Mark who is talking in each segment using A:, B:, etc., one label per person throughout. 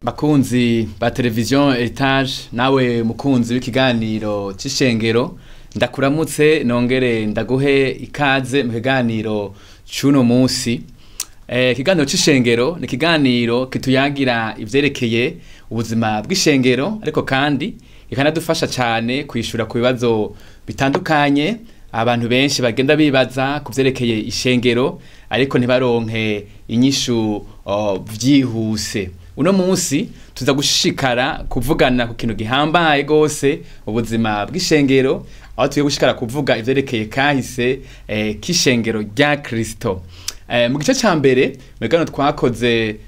A: Bakunzi ba television Heritage, nawe mukunzi w'ikiganiro c'ishengero, ndakuramutse nongere ndaguhe ikaze mu kiganiro c'uno munsi. Ikiganiro c'ishengero ni ikiganiro kituyagira ivyerekeye ubuzima bw'ishengero, ariko kandi kikanadufasha cane kwishura ku bibazo bitandukanye abantu benshi bagenda bibaza ku vyerekeye ishengero, ariko ntibaronke inyishu vyihuse. Uno munsi tuza gushishikara kuvugana ku kintu gihambaye gose ubuzima bw'ishengero, aho tugiye gushikara kuvuga ivyerekeye kahise k'ishengero rya Kristo. Mu gice ca mbere mu biganiro twakoze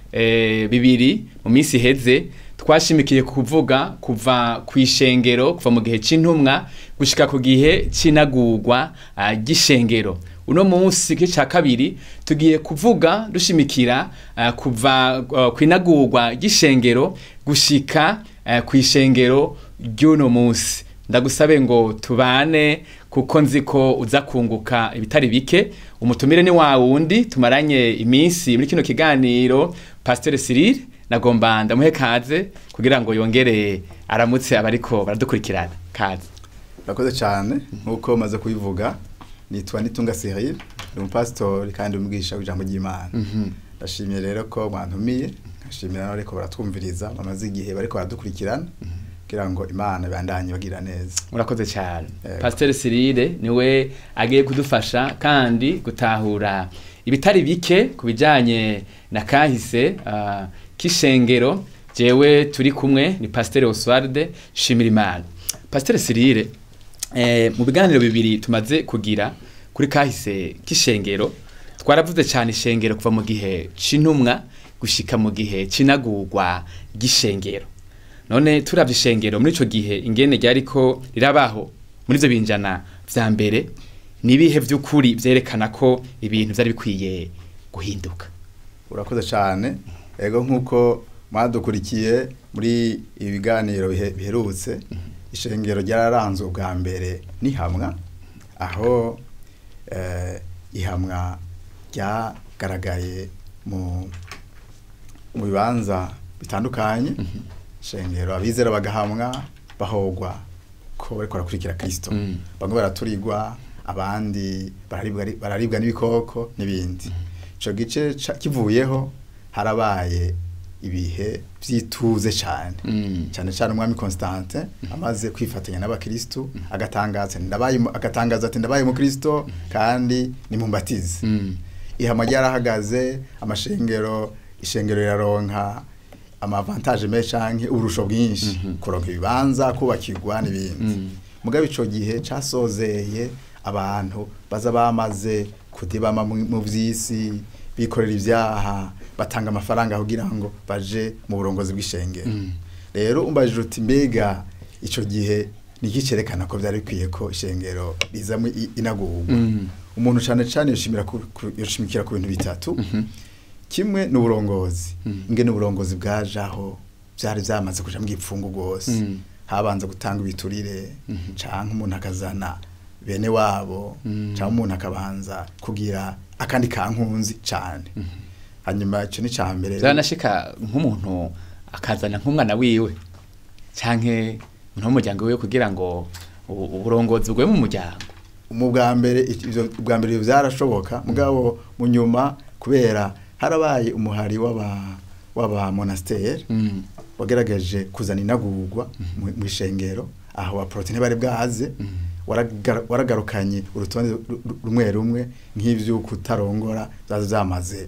A: bibiri mu minsi iheze, twashimikiye kuvuga kuva kw'ishengero, kuva mu gihe c'intumwa gushika ku gihe c'inagurwa ry'ishengero. Uno munsi gice ca kabiri tugiye kuvuga dushimikira kuva kw'inagurwa ry'ishengero gushika kw'ishengero ry'uno munsi. Ndagusabe ngo tubane kuko nzi ko uza kunguka ibitari bike. Umutumire ni wa wundi tumaranye iminsi muri kino kiganiro, Pasteur Cyril. Nagomba ndamuhe kaze kugira ngo yongere aramutse abariko baradukurikirana. Kaze.
B: Urakoze cyane. Nkuko maze kubivuga, nitwa Nitunga Cyril, ndi umupasitori kandi umwigisha w'ijambo ry'Imana. Ndashimye rero ko mwantumiye, nkashimira n'abariko baratwumviriza bamaze igihe bariko baradukurikirana, kugira ngo Imana ibandanye bagira neza.
A: Murakoze cyane. Pasteur Cyril niwe agiye kudufasha kandi gutahura ibitari bike ku bijanye na kahise k'ishengero. Jewe turi kumwe ni Pasteur Oswald Shimirimana. Pasteur Cyril, mu biganiro bibiri tumaze kugira kuri kahise k'ishengero, twaravuze cyane ishengero kuva mu gihe c'intumwa gushika mu gihe c'inagurwa ry'ishengero. None turavye ishengero muri ico gihe ingene ryariko rirabaho muri ivyo binjana vya mbere, nibihe vy'ukuri vyerekana ko ibintu vyari bikwiye guhinduka?
B: Urakoze cyane. Ego, nkuko mwadukurikiye muri ibi biganiro biherutse, ishengero ryararanzwe ubwa mbere n'ihamwa, aho ihamwa ryagaragaye mu bibanza bitandukanye. Ishengero abizera bagahamwa bahogwa ko bariko barakurikira Kristo, bamwe baraturigwa, abandi bararibwa n'ibikoko n'ibindi. Ico gice kivuyeho harabaye ibihe vyituze cyane, cyane cyane umwami Constantin amaze kwifatanya n'abakristo, agatangaza ndabaye, agatangaza ati ndabaye mu Kristo kandi nimumbatize. Ihama ryarahagaze, amashengero, ishengero riraronka ama avantage menshi canke uburusho bwinshi, kuronka ibibanza, kubakirwa n'ibindi. Mugabe ico gihe casozeye abantu baza bamaze kudibama mu vy'isi, bikorera ivyaha, batanga amafaranga kugira ngo baje mu burongozi bw'ishengero. Rero umbajije uti mbega ico gihe niki cerekana ko vyari bikwiye ko ishengero rizamwe inagurwa? Umuntu cane cane yoshimikira ku bintu bitatu. Kimwe ni uburongozi, ingene uburongozi bwajaho vyari vyamaze kuja mu gipfungu rwose. Habanza gutanga ibiturire, canke umuntu akazana bene wabo, canke umuntu akabanza kugira akandi kankunzi cane. Hanyuma ico ni ca mbere.
A: Vyanashika nk'umuntu akazana nk'umwana wiwe canke umuntu w'umuryango wiwe kugira ngo uburongozi bwe mu muryango.
B: Mu bwa mbere ivyo, bwa mbere ivyo vyarashoboka, mugabo mu nyuma kubera harabaye umuhari w'aba monastère wagerageje kuzana inagurwa mu ishengero, aho abaprotestante bari bwaze, waragarukanye urutonde rumwe rumwe nk'ivyo kutarongora zaza zamaze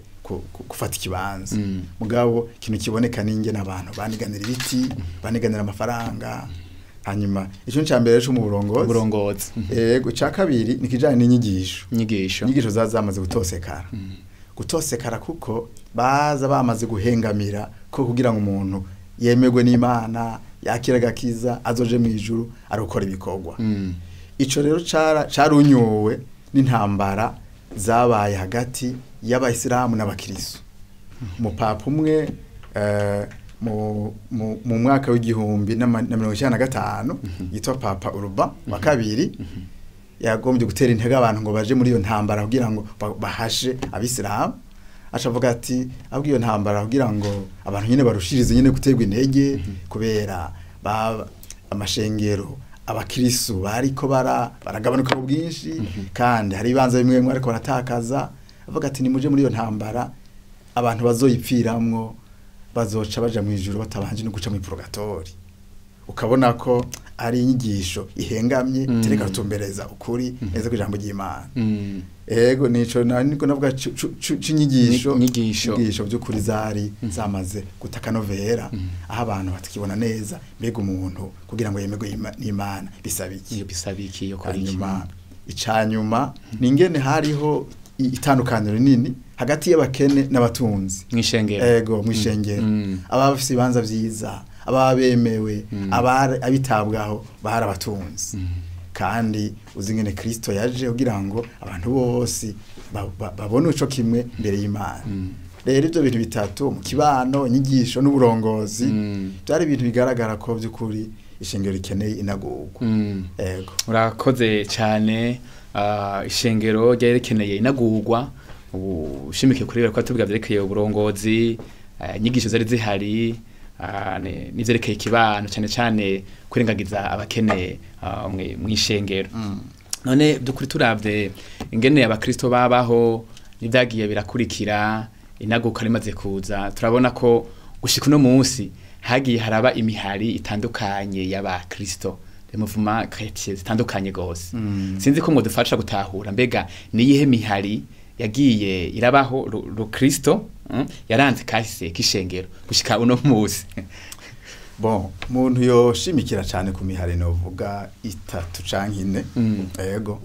B: gufata ikibanza. Mugabo ikintu kiboneka ninge n'abantu baniganira ibiti, baniganira amafaranga. Hanyuma ico ni ca mbere cyo mu burongozi.
A: Uburongozi.
B: Yego, ca kabiri ni kijanye n'inyigisho.
A: Inyigisho.
B: Inyigisho zaza zamaze gutosekara. Gutosekara kuko baza bamaze guhengamira ko kugira ngo umuntu yemerwe n'Imana, yakira agakiza, azoje mu ijuru arukora ibikorwa. Ico rero carunyuwe n'intambara zabaye hagati y'abayisilamu n'abakristo. Umupapa umwe mu mwaka w'1095 yitwa Papa Urban wa kabiri yagombye gutera intege abantu ngo baje muri iyo ntambara kugira ngo bahashe abisilamu. Acavuga ati abwo iyo ntambara kugira ngo abantu nyene barushirize nyene guterwa intege, kubera amashengero abakristo bariko baragabanuka mu bwinshi, kandi hari ibanza bimwe bimwe ariko baratakaza. Avuga ati nimuje muri iyo ntambara, abantu bazoyipfiramwo bazoca baja mu ijuru batabanje no guca mu purgatori. Ukabona ko ari inyigisho ihengamye, tereka rutumbereza ukuri neza ku ijambo ry'Imana. Ego nico niko navuga c'inyigisho inyigisho by'ukuri zari zamaze gutakanovera, aho abantu batakibona neza mbega umuntu kugira ngo yemerwe n'Imana bisaba iki,
A: bisaba iki yo kora iki.
B: Hanyuma icanyuma ningene hariho itandukaniro rinini hagati y'abakene n'abatunzi
A: mw'ishengero.
B: Ego mw'ishengero, aba bafise ibibanza vyiza, aba bemewe, abitabwaho bahari abatunzi. Kandi uzi ngene Kristo yaje kugira ngo abantu bose babone ico kimwe imbere y'Imana. Rero ivyo bintu bitatu mu kibano, inyigisho n'uburongozi, byari ibintu bigaragara ko by'ukuri ishengero rikeneye inagurwa. Ego
A: urakoze cyane. Ishengero ryari rikeneye inagurwa, ushimikiye kuri ko tuvuga byerekeye uburongozi, inyigisho zari zihari, nivyerekeye ikibano, cyane cyane kurengagiza abakene mw'ishengero. None by'ukuri turavye ingene abakristo babaho n'ivyagiye birakurikira inaguka rimaze kuza, turabona ko gushika uno munsi hagiye haraba imihari itandukanye y'abakristo, les mouvements chrétiens zitandukanye gose. Sinzi ko mudufasha gutahura mbega niyihe mihari yagiye irabaho rukristo yaranze kahise k'ishengero gushika uno munsi.
B: Bon, umuntu yoshimikira cyane ku mihari novuga itatu canke ine. Ego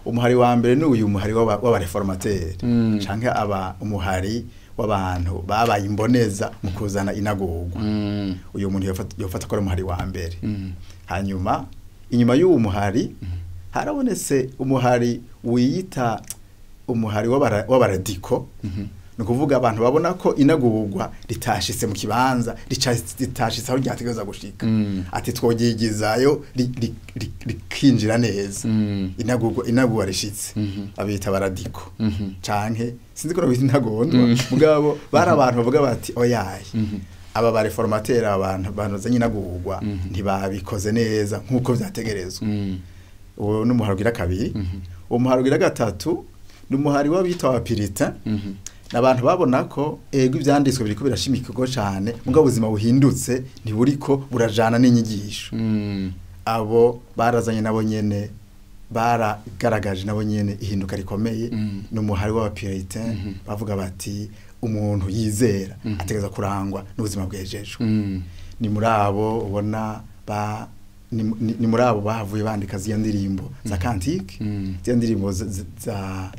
B: umuhari wa mbere ni uyu muhari w'abareformateri, canke aba umuhari w'abantu babaye imboneza mu kuzana inagurwa. Uyu muntu yofata ko ari umuhari wa mbere. Hanyuma inyuma y'uwo muhari harabonetse umuhari wiyita umuhari w'abaradiko. Ni ukuvuga abantu babona ko inagurwa ritashitse mu kibanza, ritashitse aho ryategerezwa gushika, ati twogigizayo rikinjira neza, inagurwa rishitse, abita abaradiko canke sinzi ko bita intagondwa, mugabo bari abantu bavuga bati oyaye aba bareformateri, abantu banozanye inagurwa ntibabikoze neza nkuko vyategerezwa. Uwo ni umuhari ugira kabiri. Uwo muhari ugira gatatu ni umuhari w'abita abapirita. Nabantu babona ko ego ivyanditswe biriko birashimikirwa cyane, mugabo ubuzima buhindutse ntiburiko burajana n'inyigisho. Abo barazanye nabo nyene baragaragaje nabo nyene ihinduka rikomeye. N'umuhari w'abapirita bavuga bati umuntu yizera ategereza kurangwa n'ubuzima bwejejwe. Ni muri abo ubona ni muri abo bahavuye bandika ziya ndirimbo za kantike, ziya ndirimbo za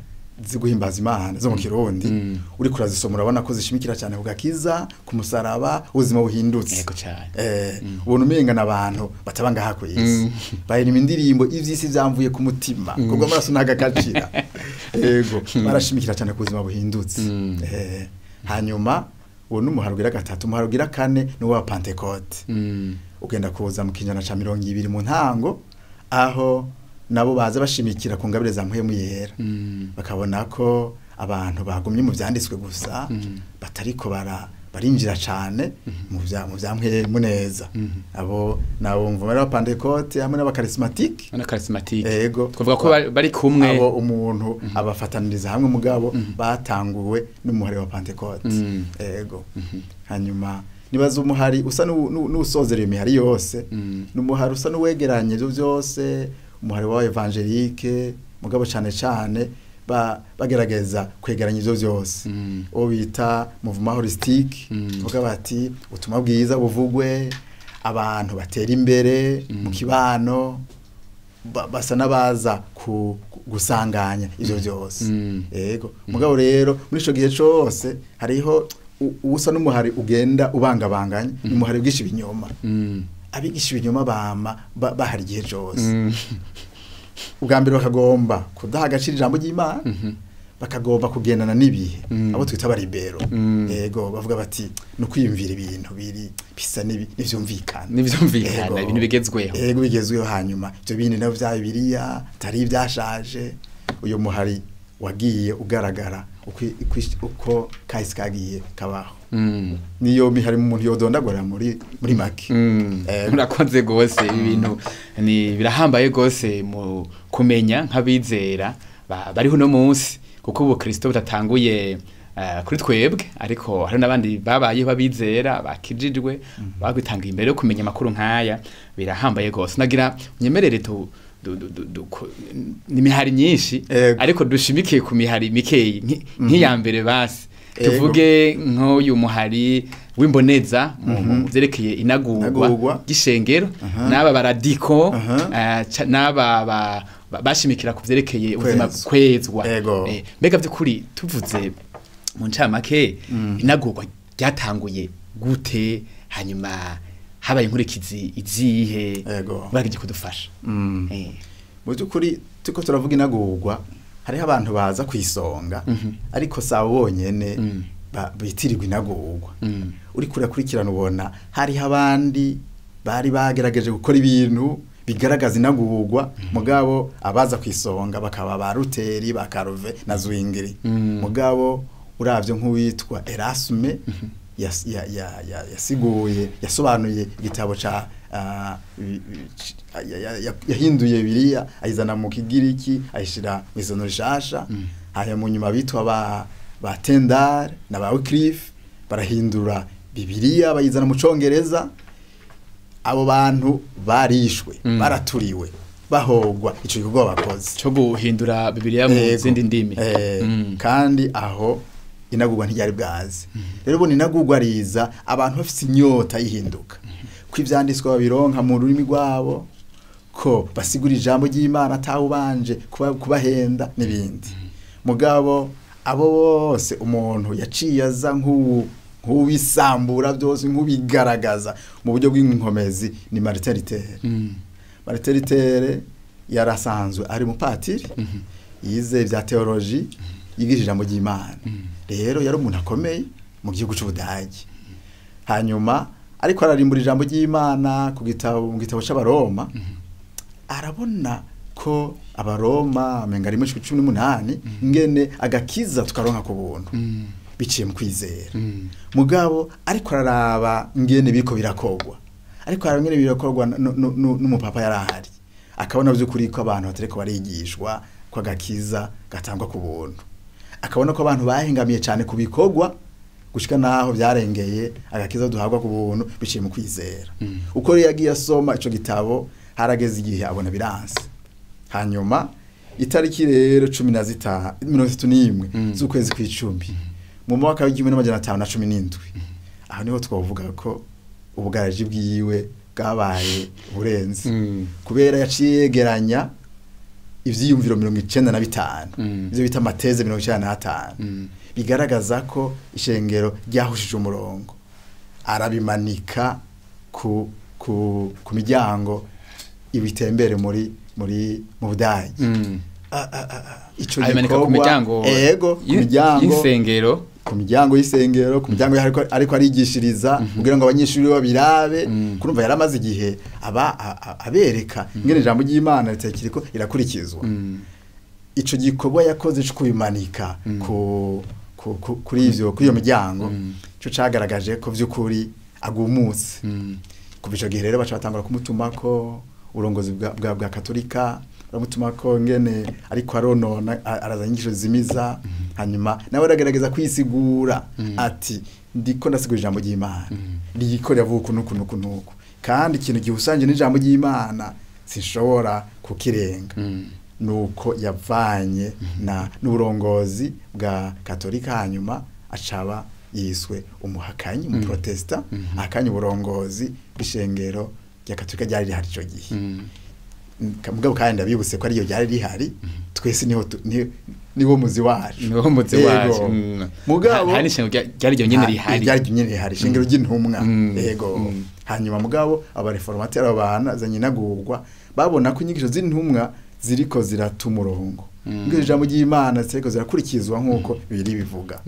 B: ziguhimbaza Imana zo mu Kirundi. Uri kurazisoma urabona ko zishimikira cyane ku gakiza, ku musaraba, ubuzima buhindutse.
A: Yego cyane.
B: Ubona umenga n'abantu bataba ngaha ku isi. Bayirima indirimbo ivyisi vyamvuye ku mutima, kubwo amaraso ntagakacira. Yego, barashimikira cyane ku buzima buhindutse. Hanyuma uwo n'umuhari ugira gatatu, umuhari ugira kane ni uwa Pentecote. Ugenda kuza mu kinyana ca 20 mu ntango, aho nabo baza bashimikira ku ngabire za Mpwemu Yera. Bakabona ko abantu bagumye mu vyanditswe gusa, batariko barinjira cane mu vya Mpwemu neza. Abo nabo mvumera wa Pentecote hamwe n'abakarismatike.
A: N'abakarismatike.
B: Ego
A: twavuga ko bari kumwe.
B: Abo umuntu abafataniriza hamwe, mugabo batanguwe n'umuhari wa Pentecote. Ego hanyuma nibaza umuhari usa n'usozera imihari yose, n'umuhari usa n'uwegeranye ivyo byose, umuhari wa evangelique, mugabo cyane cyane bagerageza kwegeranya ivyo byose. Uwo bita mouvement holistique, bavuga bati ubutumwa bwiza buvugwe, abantu batera imbere mu kibano, basa n'abaza gusanganya ivyo byose. Yego mugabo rero muri ico gihe cose hariho usa n'umuhari ugenda ubangabanganya, umuhari wigisha ibinyoma. Abigisha ibinyoma bama bahari igihe cose. Ubwa mbere bakagomba kudaha agaciro ijambo ry'Imana, bakagomba kugendana n'ibihe, abo twita abaribero. Yego bavuga bati no kwiyumvira ibintu biri bisa n'ivyumvikana,
A: n'ivyumvikana, ibintu bigezweho.
B: Yego bigezweho. Hanyuma ivyo bindi navyo vya Bibiliya atari ivyashaje. Uyo muhari wagiye ugaragara uko kahise kagiye kabaho. Niyo mihari umuntu yodondagura muri make.
A: Murakoze gose, ibintu ni birahambaye gose mu kumenya nk'abizera bariho no munsi, kuko ubu Kristo butatanguye kuri twebwe, ariko hari n'abandi babayeho babizera bakijijwe bagwitanga imbere yo kumenya amakuru nk'aya, birahambaye gose. Nagira unyemerere tu ni mihari myinshi, ariko dushimikiye ku mihari mikeyi nk'iya mbere basi. Tuvuge nk'uyu muhari w'imboneza mu vyerekeye inagurwa ry'ishengero, n'aba baradiko, n'aba bashimikira ku vyerekeye ubuzima kwezwa. Mbega vy'ukuri tuvuze mu ncamake, inagurwa ryatanguye gute, hanyuma habaye inkurikizi izihe? Bagije kudufasha.
B: Mu by'ukuri tuko turavuga inagurwa, hariho abantu baza kwisonga, ariko sabo bonyene bitirirwa inagurwa. Uri kurakurikirana ubona hariho abandi bari bagerageje gukora ibintu bigaragaza inagurwa, mugabo abaza kwisonga bakaba ba Luteri, ba Calvin na Zwingli. Mugabo uravyo nk'uwitwa Erasme yasiguye, yasobanuye igitabo ca yahinduye Bibiliya ayizana mu Kigiriki, ayishira mu Isezerano Rishasha. Hanyuma mu nyuma bitwa ba Tyndale na ba Wycliffe barahindura Bibiliya bayizana mu Congereza. Abo bantu barishwe, baraturiwe, bahogwa ico gikorwa bakoze
A: cyo guhindura Bibiliya mu zindi ndimi.
B: Kandi aho inagurwa ntiryari bwaze. Rero ubona inagurwa riza abantu bafite inyota yihinduka, ko ivyanditswe babironka mu rurimi rwabo, ko basigura ijambo ry'Imana atawubanje kubahenda n'ibindi. Mugabo abo bose umuntu yaciye aza nk'uwisambura byose, nk'ubigaragaza mu buryo bw'inkomezi ni Martin Luther. Martin Luther yarasanzwe ari umupatiri, yize ibya theology, yigisha ijambo ry'Imana. Rero yari umuntu akomeye mu gihugu c'Ubudagi. Hanyuma ariko ararimbura ijambo ry'Imana ku gitabo, mu gitabo c'Abaroma, arabona ko Abaroma amenga rimwe 18 ingene agakiza tukaronka ku buntu biciye mu kwizera. Mugabo ariko araraba ingene biriko birakogwa, ariko araba ingene birakorwa n'umupapa yarahari, akabona by'ukuri ko abantu batariko barigishwa ko agakiza gatangwa ku buntu, akabona ko abantu bahengamiye cyane ku bikorwa gushika naho byarengeye agakiza duhabwa ku buntu biciye mu kwizera. Uko rero yagiye asoma ico gitabo, harageze igihe abona biranse. Hanyuma itariki rero 15 31 z'ukwezi kw'icumi mu mwaka w'1517, aho niho twavuga ko ubugaraji bwiwe bwabaye burenze, kubera yaciye yegeranya ivyiyumviro 95, ivyo bita ama thèses 95, bigaragaza ko ishengero ryahushije umurongo, arabimanika ku miryango ibitembere muri mu Budagi. Ico
A: abimanika ku
B: gikorwa
A: miryango
B: ego, ku miryango
A: y'isengero.
B: Ku miryango y'isengero, ku miryango ariko arigishiriza, kugira ngo abanyeshuri babirabe. Kurumva yaramaze igihe aba abereka ingene ijambo ry'Imana ritekiriko irakurikizwa. Ico gikorwa yakoze cyo kubimanika ku, ku, ku, kuri ivyo, kuri iyo miryango, ico cagaragaje ko vy'ukuri agumutse. Kuva ico gihe rero baca batangura kumutumako uburongozi bwa Katolika, baramutumako ngene ariko aronona, arazana inyigisho zimiza. Hanyuma nawe aragerageza kwisigura ati ndiko ndasigura ijambo ry'Imana, ririko riravuga uku nuku nuku nuku, kandi ikintu gihusanje n'ijambo ry'Imana sinshobora kukirenga. Nuko yavanye na n'uburongozi bwa Katolika, hanyuma acaba yiswe umuhakanyi, umuprotesta, ahakanye uburongozi bw'ishengero rya Katolika ryari rihari ico gihe. Mugabo kandi ndabibutse ko ariyo ryari rihari, twese niho niwo muzi wacu.
A: Niwo muzi
B: Yego.
A: wacu.
B: Mugabo
A: hari n'ishengero ryari ryo nyene rihari.
B: Ryari ryo nyene rihari, ishengero ry'intumwa. Yego. Hanyuma mugabo abareformateri, abo banazanye inagurwa, babona ko inyigisho z'intumwa ziriko zirata umurongo, ngo ijambo ry'Imana ziriko zirakurikizwa nk'uko biri bivuga.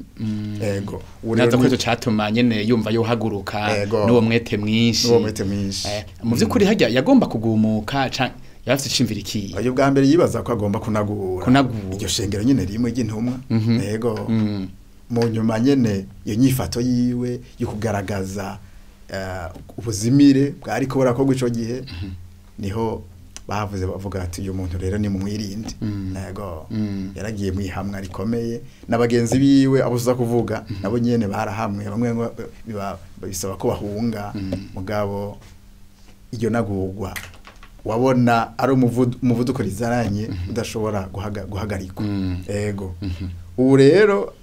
B: Yego. Ubu rero
A: naza ko ico catuma nyene yumva yohaguruka
B: Yego.
A: n'uwo mwete mwinshi.
B: N'uwo mwete mwinshi.
A: Mu vy'ukuri harya yagomba kugumuka Yarafite iciyumviro ikihe?
B: Uyu bwa mbere yibaza ko agomba kunagura iryo shengero nyene rimwe ry'intumwa. Yego. Mu nyuma nyene iyo nyifato yiwe yo kugaragaza ubuzimire bwari ko burakorwa ico gihe, niho bavuze bavuga ati uyu muntu rero ni mumwirinde. Yego. Yaragiye mu ihamwa rikomeye n'abagenzi biwe abuza kuvuga nabo nyene barahamwe, bamwe bisaba ko bahunga. Mugabo iryo nagurwa wabona ari umuvuduko rizaranye udashobora guhagarikwa. Yego. Ubu rero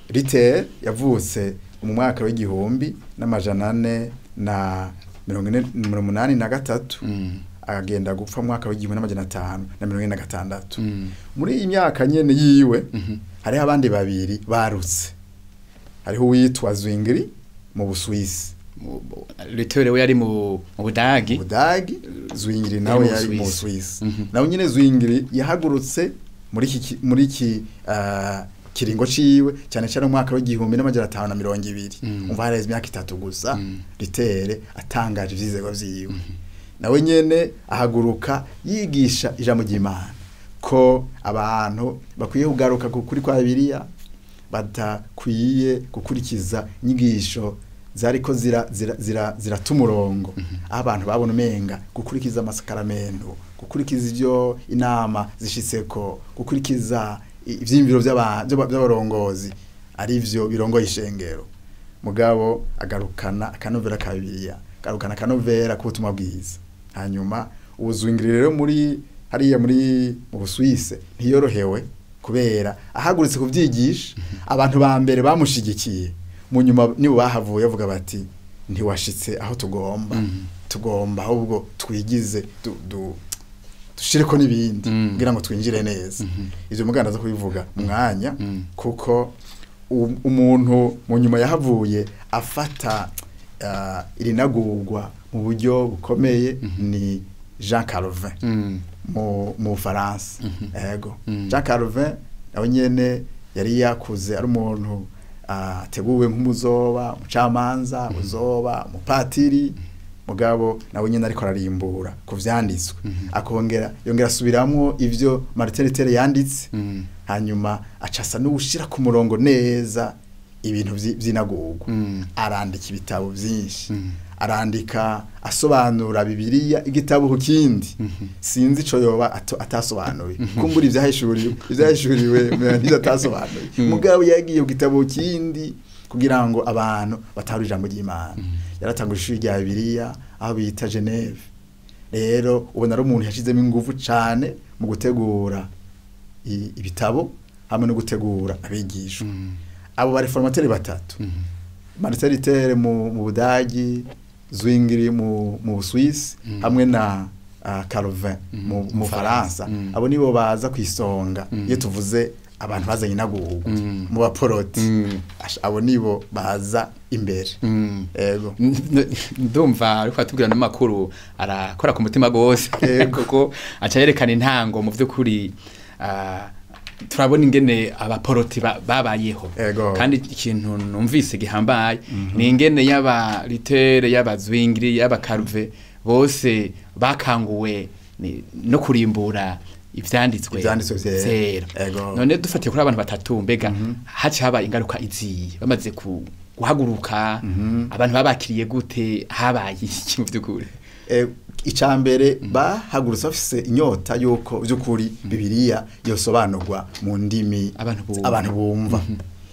B: Luther yavutse mu mwaka w'1483, agenda gupfa mu mwaka w'1546. Muri iyi myaka nyene yiwe hariho abandi babiri barutse. Hariho uwitwa Zwingli mu Busuwisi.
A: Luther we yari mu Budagi.
B: Budagi, Zwingli nawe yari mu Busuwisi. Nawe nyene Zwingli yahagurutse muri iki kiringo ciwe, cyane cyane mu mwaka w'1520. Umva hareze imyaka 3 gusa Luther atangaje ivyizego vyiwe. Nawe nyene ahaguruka yigisha ijambo ry'Imana ko abantu bakwiye kugaruka kuri kwa Bibiliya, badakwiye gukurikiza inyigisho zariko zirata umurongo. Abantu babona umenga gukurikiza amasakaramento, gukurikiza ivyo inama zishitseko, gukurikiza ivyiyumviro by'abarongozi ari vyo birongoye ishengero. Mugabo agarukana akanovera ka Bibiliya, agarukana akanovera k'ubutumwa bwiza. Hanyuma Zwingli rero muri hariya muri mu Busuwisi ntiyorohewe, kubera ahagurutse kuvyigisha abantu ba mbere bamushigikiye mu nyuma nibo bahavuye bavuga bati ntiwashitse aho tugomba, tugomba ahubwo twigize dushireko n'ibindi kugira ngo twinjire neza. Ivyo muganda zo kubivuga mwanya, kuko umuntu mu nyuma yahavuye afata irinagurwa mu buryo bukomeye ni Jean Calvin mu Bufaransa. Yego. Jean Calvin nawe nyene yari yakuze ari umuntu ateguwe nk'umuzoba, umucamanza, uzoba umupatiri. Mugabo nawe nyene ariko ararimbura ku vyanditswe, akongera yongera asubiramwo ivyo Martin Luther yanditse. Hanyuma acasa n'ubushira ku murongo neza ibintu vy'inagurwa. Arandika ibitabo vyinshi, arandika asobanura Bibiliya igitabo ku kindi. Sinzi ico yoba atasobanuye, kumbura ivyahishuriwe nivyo atasobanuye. Mugabo yagiye ku gitabo kindi kugira ngo abantu batahura ijambo ry'Imana. Yaratanguje ishuri rya Bibiliya aho bita Geneve. Rero ubona ari umuntu yashizemo ingufu cane mu gutegura ibitabo hamwe no gutegura abigishwa. Abo ba reformateurs batatu, Martin Luther mu Budagi, Zwingli mu Busuwisi, hamwe na Calvin mu Bufaransa, abo nibo baza kwisonga iyo tuvuze abantu bazanye inagurwa mu baporoti. Abo nibo baza imbere. Yego.
A: Ndumva ariko atubwira n'amakuru arakora ku mutima gose, kuko aca yerekana intango mu vy'ukuri. Turabona ingene abaporoti babayeho. Kandi ikintu numvise gihambaye ni ingene yaba Luther, yaba Zwingli, yaba Calvin bose bakanguwe no kurimbura ivyanditswe vyera. None dufatiye kuri abantu batatu, mbega haci habaye ingaruka iziye bamaze guhaguruka? Abantu babakiriye gute? Habaye iki mu vy'ukuri?
B: Icambere bahagurutse bafise inyota yuko by'ukuri Bibiliya yosobanurwa mu ndimi abantu bumva.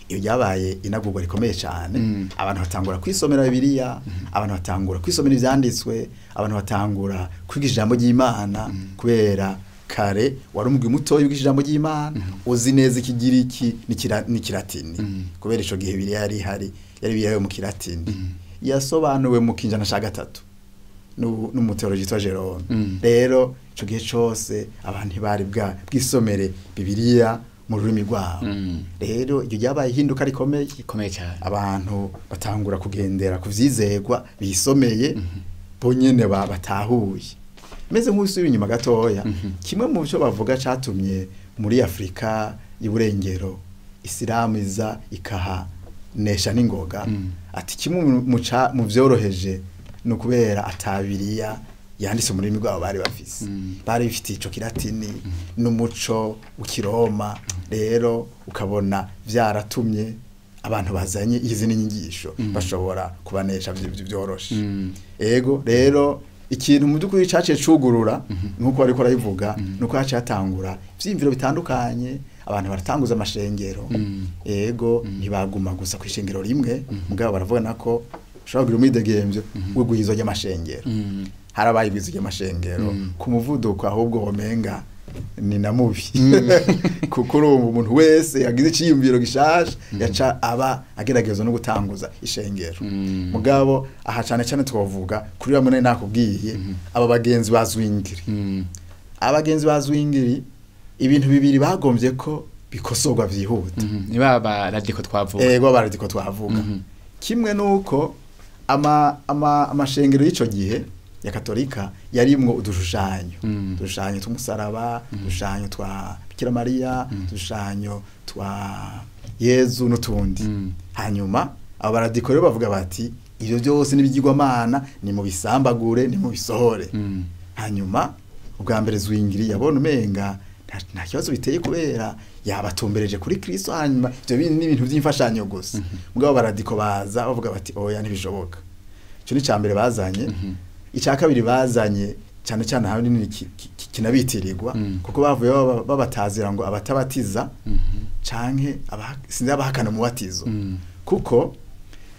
B: Iyo yabaye inagurwa rikomeye cyane. Abantu batangura kwisomera Bibiliya, abantu batangura kwisomera ivyanditswe, abantu batangura kwiga ijambo ry'Imana. Kubera kare wari umugwi muto wiga ijambo ry'Imana, uzi neza ikigiriki n'ikilatini. Kubera ico gihe Bibiliya yari ihari, yari Bibiliya yo mu kilatini, yasobanuwe mu kinjana ca 3 n'umuteologi witwa Jerome. Rero ico gihe cose abantu bari bwisomere Bibiliya mu rurimi rwabo. Rero iryo ryabaye ihinduka rikomeye
A: cyane.
B: Abantu batangura kugendera kuvyizegwa bisomeye bonyene batahuye. Meze nk'usubira inyuma gatoya, kimwe mu byo bavuga catumye muri Afrika y'Iburengero Isilamu iza ikaha nesha n'ingoga, ati kimwe mu vyoroheje no kubera atabiriya yanditse mu rurimi rwabo bari bafise. Bari bifite ico kilatini n'umuco w'ikiroma, rero ukabona vyaratumye abantu bazanye izindi nyigisho bashobora kubanesha vyoroshe. Ego rero ikintu mu by'ukuri caciye cugurura nkuko ariko arabivuga, nuko haciye hatangura ivyiyumviro bitandukanye, abantu baratanguza amashengero. Ego ntibaguma gusa ku ishengero rimwe, mugabo baravuga nako ushobora kugira umwidegemvyo w'igwizo ry'amashengero. Harabaye igwizo ry'amashengero ku muvuduko ahubwo womenga ni na mubi, kuko urumva umuntu wese yagize iciyumviro gishasha yaca aba agerageza no gutanguza ishengero. Mugabo aha cane cane twovuga kuri bamwe nakubwiye aba bagenzi ba Zwingli. Abagenzi ba Zwingli ibintu bibiri bagombye ko bikosorwa vyihuta.
A: Ni baba radiko twavuga.
B: Ego aba radiko twavuga. Kimwe nuko amashengero y'ico gihe ya Katolika yarimwo udushushanyo, udushushanyo tw'umusaraba, udushushanyo twa Bikira Mariya, udushushanyo twa Yezu n'utundi. Hanyuma aba radiko rero bavuga bati ivyo byose n'ibigirwamana, ni mu bisambagure, ni mu bisohore. Hanyuma ubwa mbere Zwingli yabona umenga nta kibazo biteye kubera yabatumbereje kuri Kristo, hanyuma ivyo bindi n'ibintu by'imfashanyo gusa. Mugabo baradiko baza bavuga bati oya ntibishoboka. Ico ni cambere bazanye. Icya kabiri bazanye cyane cyane ahanini kinabitirirwa, kuko bavuye babatazira ngo abatabatiza canke sinzi abahakana umubatizo. Kuko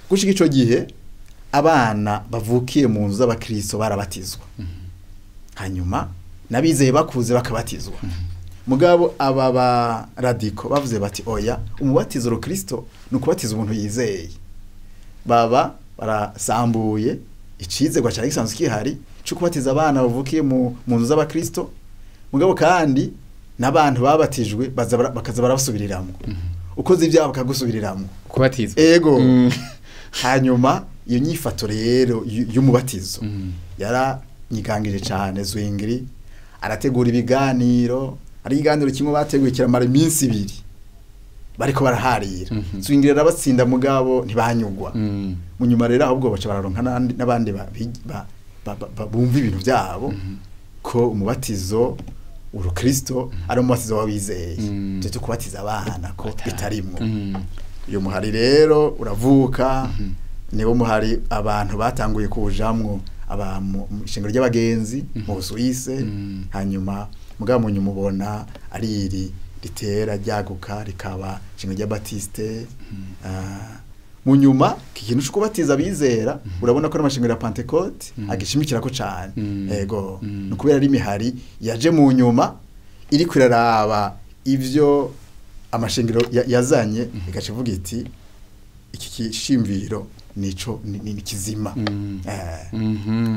B: gushika ico gihe abana bavukiye mu nzu z'abakristo barabatizwa, hanyuma nabizeye bakuze bakabatizwa. Mugabo aba ba radiko bavuze bati oya, umubatizo rukristo ni ukubatiza umuntu yizeye. Baba barasambuye icizegwa cyari gisanzwe kihari cyo kubatiza abana bavukiye mu nzu z'abakristo, mugabo kandi n'abantu babatijwe bakaza barabasubiriramwo, ukoze ibyabo bakagusubiriramwo
A: kubatizwa.
B: Ego. Hanyuma iyo nyifato rero y'umubatizo yaranyigangije cyane Zwingli, arategura ibiganiro. Ari iganiro kimwe bateguye kiramara iminsi ibiri bariko baraharira. Zwingli arabatsinda mugabo ntibanyugwa. Munyuma rero ahubwo baca bararonka n'abandi bumva ibintu byabo ko umubatizo urukristo ari umubatizo w'abizeye, cyo kubatiza abana ko bitarimwo. Iyo muhari rero uravuka, niwo muhari abantu batanguye kujamwo aba mu ishengero ry'abagenzi mu Busuwise. Hanyuma mugabo munyuma ubona ari iri ritera ryaguka rikaba ishengero ry'Abatiste. Munyuma ikintu cyo kubatiza abizera urabona ko n'amashengero ya Pentecote agishimikira ko cyane. Ego no kubera ari imihari yaje mu nyuma iri kwiraraba ivyo amashengero yazanye, igaca ivuga iti iki kishimviro nico ni kizima.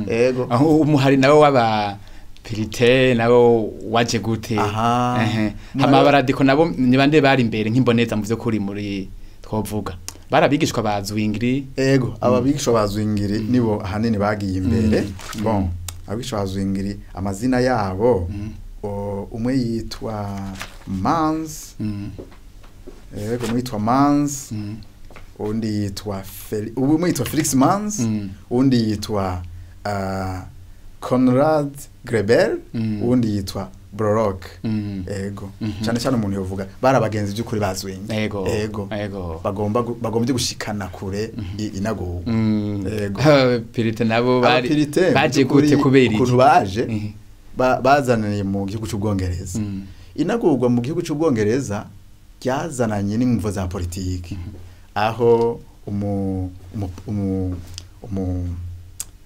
B: Ego
A: aho umuhari nawe waba Pirite nabo waje gute? Hama baradiko nabo ni bande bari imbere nk'imboneza mu vy'ukuri muri twovuga barabigishwa ba Zwingli?
B: Ego ababigishwa ba Zwingli nibo ahanini bagiye imbere. Bon, abigishwa ba Zwingli amazina yabo, umwe yitwa Mans, ego umwe yitwa Mans, undi yitwa umwe yitwa Felix Mans, undi yitwa Conrad Grebel, undi yitwa Brorock. Ego cyane cyane umuntu yovuga barabagenzi by'ukuri ba Zwingli.
A: Ego
B: ego bagombye gushikana kure inago. Ego
A: Pirite nabo bari baje gute kubera iki?
B: Ukuntu baje bazananiye mu gihugu cy'Ubwongereza. Inagurwa mu gihugu cy'Ubwongereza ryazananye n'imvo za politiki, aho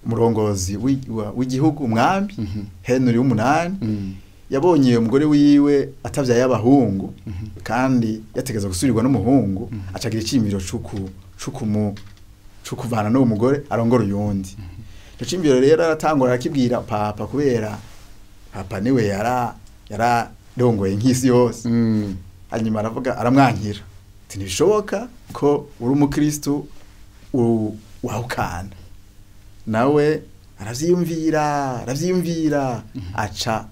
B: umurongozi w'igihugu umwami Henry w'umunani yabonye umugore wiwe atavyaye abahungu kandi yategeza gusurirwa n'umuhungu, acagira icimiro cukuvana n'uwo mugore arongora uyundi. Ico cimiro rero aratangura arakibwira papa, kubera papa niwe yararongoye nk'isi yose. Hanyuma aravuga aramwankira ati ntibishoboka ko uri umukristo wahukana. Nawe aravyiyumvira aca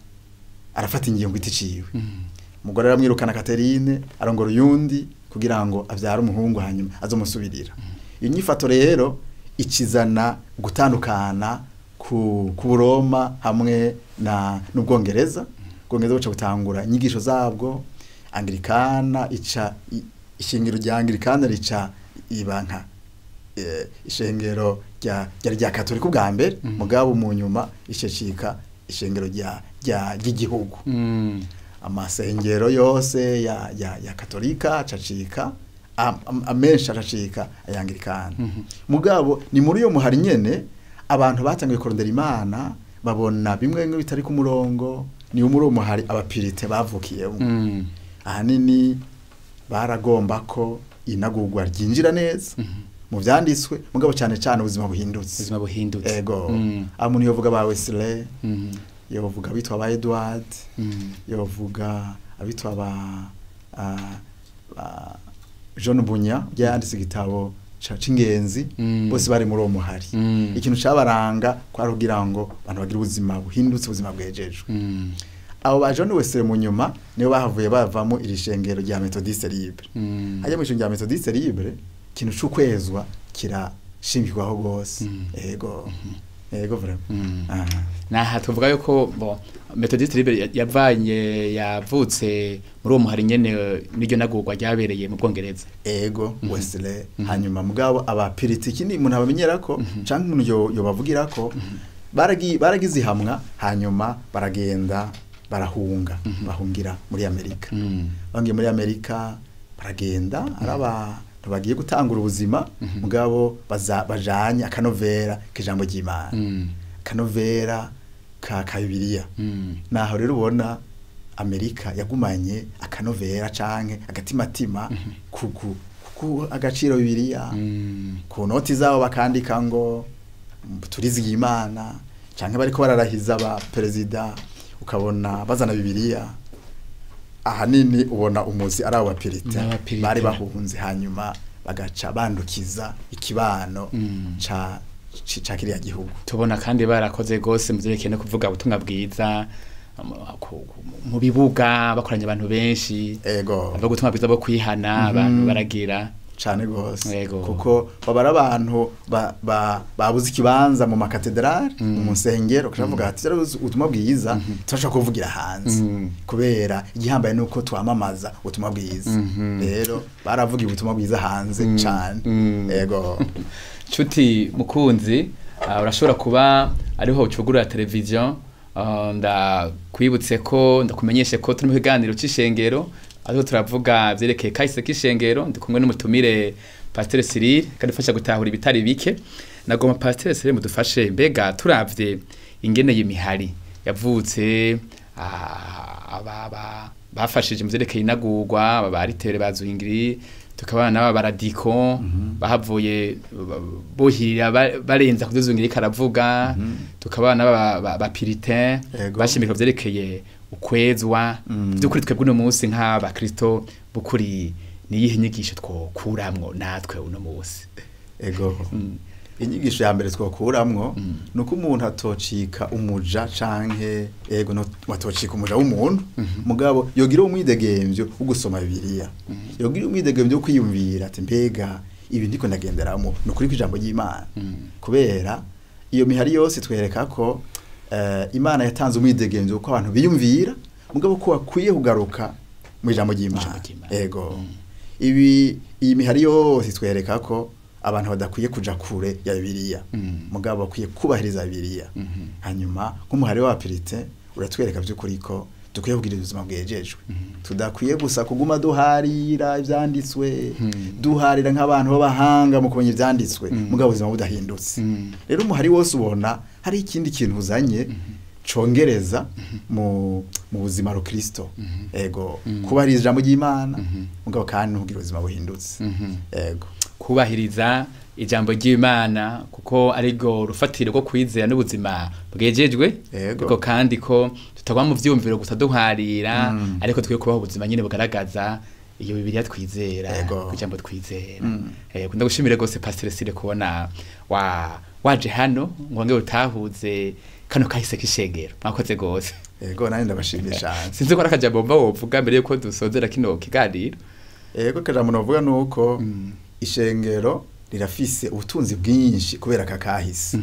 B: arafata ingingo iticiwe. Umugore aramwirukana Catherine, arongora uyundi kugira ngo avyare umuhungu hanyuma azomusubirira. Iyo nyifato rero ikizana gutandukana ku Buroma hamwe na n'Ubwongereza. Ubwongereza buca butangura inyigisho zabwo. Anglikana ica ishingiro rya Anglikana rica ibanka ishengero rya Katolika ubwa mbere, mugabo mu nyuma icecika ishengero rya ry'igihugu. Amasengero yose ya Katolika acacika amenshi acacika ayanglikana. Mugabo ni muri yo muhari nyene abantu batangiye kurondera Imana, babona bimwe bimwe bitari ku murongo. Ni muri uwo muhari abapirite bavukiyemo. Ahanini baragomba ko inagurwa ryinjira neza mu vyanditswe, mugabo cyane cyane ubuzima buhindutse.
A: Ubuzima buhindutse.
B: Ego. Amuntu yovuga ba Wesley, yovuga abitwa ba Edward, yovuga abitwa ba John Bunya yanditse igitabo c'ingenzi, bose bari muri uwo muhari. Ikintu cabaranga kwari kugira ngo abantu bagire ubuzima buhindutse, ubuzima bwejejwe. Abo ba John Wesley mu nyuma nibo bahavuye bavamo iri shengero rya Methodiste Libre. Hajya mu ishengero rya Methodiste Libre ikintu c'ukwezwa kirashingirwaho gose. Ego. Ego vraiment.
A: Naha tuvuga yuko bon Methodiste Libre yavanye yavutse muri uwo muhari nyene n'iryo nagurwa ryabereye mu Bwongereza.
B: Ego Wesley. Hanyuma mugabo abapiritiki ni umuntu abamenyera ko canke umuntu yo bavugira ko baragize ihamwa, hanyuma baragenda barahunga, bahungira muri Amerika. Bangiye muri Amerika baragenda araba bagiye gutangura ubuzima, mugabo bajanye akanovera k'ijambo ry'Imana, akanovera ka Bibiliya. Naho rero ubona Amerika yagumanye akanovera canke agatimatima kuku agaciro Bibiliya. Ku noti zabo bakandika ngo turizigiye Imana, canke bariko bararahiza ba perezida ukabona bazana Bibiliya. Ahanini ubona umuzi ari abapirite bari bahunze, hanyuma bagaca bandukiza ikibano ca kiriya gihugu.
A: Tubona kandi barakoze gose mu vyerekeye no kuvuga ubutumwa bwiza mu bibuga, bakoranye abantu benshi.
B: Ego.
A: Bavuga ubutumwa bwiza bwo kwihana, abantu baragira
B: cane gose, kuko babara abantu babuze ikibanza mu makatedrale, mu nsengero, kuvuga ati ubutumwa bwiza turashaka kuvugira hanze, kubera igihambaye nuko twamamaza ubutumwa bwiza. Rero baravuga ubutumwa bwiza hanze cane. Ego.
A: Nshuti mukunzi, urashobora kuba ariho ucugurura television, ndakwibutse ko ndakumenyeshe ko turi mu kiganiro c'ishengero, aho turavuga vyerekeye kahise k'ishengero. Ndi kumwe n'umutumire Pasteur Cyril kadufasha gutahura ibitari bike. Nagoma Pasteur Cyril mudufashe, mbega turavye ingene y'imihari yavutse, aba bafashije mu vyerekeye inagurwa, aba baritere bazuhingiri, tukabana n'aba baradiko bahavuye bohirira barenza kuduzungiri karavuga, tukabana n'aba bapiritin bashimika vyerekeye ukwezwa. Byukuri twebwe uno munsi nk'abakristo bukuri niyihe nyigisho twokuramwo natwe uno munsi?
B: Ego. Inyigisho ya mbere twokuramwo nuko umuntu atocika umuja canke ego no atocika umuja w'umuntu, mugabo yogira umwidegemvyo wo gusoma Bibiliya, yogira umwidegemvyo wo kwiyumvira ati mbega ibi ndiko ndagenderamo nukuri kw'ijambo ry'Imana. Kubera iyo mihari yose twereka ko Imana yatanze umwidegemvyo ko abantu biyumvira, mugabo ko bakwiye kugaruka mu ijambo ry'Imana. Ego. Ibi iyi mihari yose twereka ko abantu badakwiye kuja kure ya Bibiliya, mugabo bakwiye kubahiriza Bibiliya. Hanyuma nk'umuhari wa pirite uratwereka by'ukuri ko dukwiye kugira ubuzima bwejejwe, tudakwiye gusa kuguma duharira ivyanditswe, duharira nk'abantu b'abahanga mu kumenya ivyanditswe, mugabo ubuzima budahindutse. Rero umuhari wose ubona hari ikindi kintu uzanye congereza mu buzima rukristo. Ego. Kubahiriza ijambo ry'Imana, mugabo kandi kugira ubuzima buhindutse. Ego.
A: Kubahiriza ijambo ry'Imana kuko ariryo rufatiro rwo kwizera n'ubuzima bwejejwe, ariko kandi ko tutagwa mu vyumviro gusa duharira, ariko twiye kubaho ubuzima nyine bugaragaza iyo Bibiliya twizera, ijambo twizera. Ndagushimire gose Pasteur Cyril kubona waje hano ngo nge utahuze kano kahise k'ishengero. Mwakoze gose.
B: Ego, nanje ndabashimiye cyane.
A: Sinzi ko arakajambo mba wovuga mbere yuko dusozera kino kiganiro.
B: Ego, kajambo novuga nuko ishengero rirafise ubutunzi bwinshi kubera kakahise.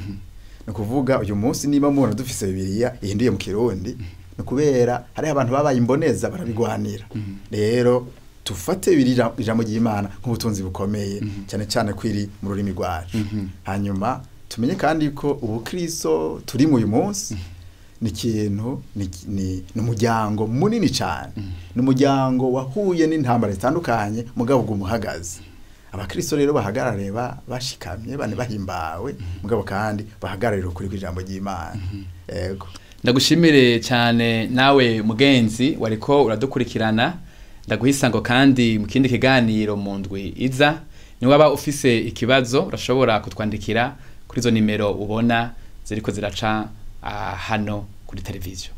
B: Ni ukuvuga uyu munsi niba mubona dufise Bibiliya ihinduye mu Kirundi, ni ukubera hariho abantu babaye imboneza barabigwanira. Rero tufate Bibiliya, ijambo ry'Imana, nk'ubutunzi bukomeye, cyane cyane kwiri mu rurimi rwacu. Hanyuma tumenye kandi ko ubukristo turi mu uyu munsi ni ikintu ni umuryango munini cyane, ni umuryango wahuye n'intambara zitandukanye, mugabo umuhagaze. Abakristo rero bahagarare bashikamye, bane bahimbawe, mugabo kandi bahagararire ukuri kw'ijambo ry'Imana. Yego.
A: Ndagushimire cyane nawe mugenzi wariko uradukurikirana. Ndaguha isango kandi mu kindi kiganiro mu ndwi iza. Niwaba ufise ikibazo, urashobora kutwandikira kuri izo nimero ubona ziriko ziraca hano kuri televiziyo.